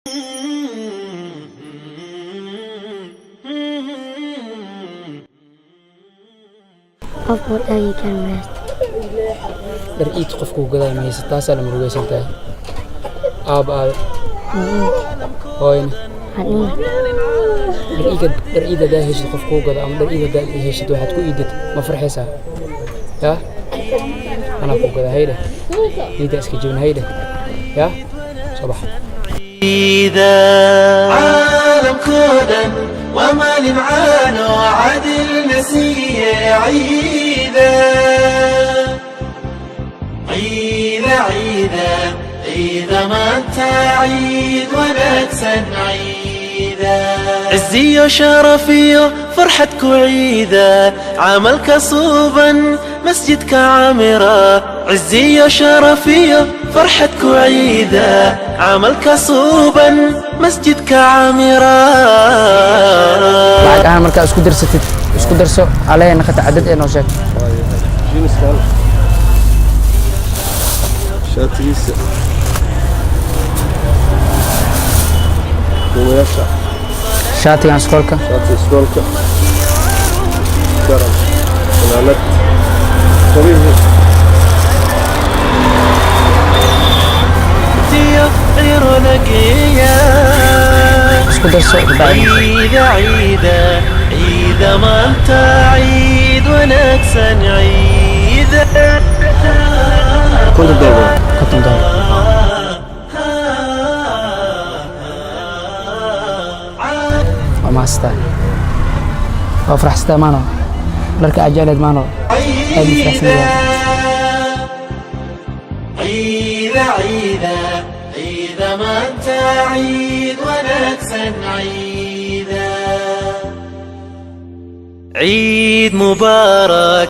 Qof oo dhagi kara ma haysto. Dhar iid qofkuu gadaa ma haysa, taasaa la murugaysan tahay. Aaba aabe, hooyana? Hadhina. Dhar iid, dhar iid haddaa heshid, qof kuu gado ama dhar iid haddaa heshid waxaad ku iidid, ma farxaysaa? Yaa anaa kuu gadaa, haydheh, iidda iska jibin, haydheh, yaa soo bax. عيدا عالمkoo dhan waa maalin caano cadil nasiiye. Ciida ciida ciida ciida maanta, ciid wanaagsan ciida. Ciziyo sharafiyo farxad ku ciida, camalka suuban masjidka camira. Ciziyo sharafiyo farxad ku ciida, camalka suuban masjidka camira. Lacag ahaan markaa isku darsatid, isku darso alehe naqata, cadad ee noo sheeg. Jeanskan, shaatigiisa, duumayaasha. Shaatigan iskoolka. Shaatiga iskoolka, garan, funaanad, kabihii. Cirolageeya. Isku darso kabacdi. Ciida ciida ciida maanta, ciid wanaagsan ciida. $50. $50. Waa mahadsantahay, waa faraxsantahay maano, dharka aad jecleed maano, aad u faraxsan yahay. Ciida ciida ciida maanta, ciid wanaagsan ciida, ciid mubaarak.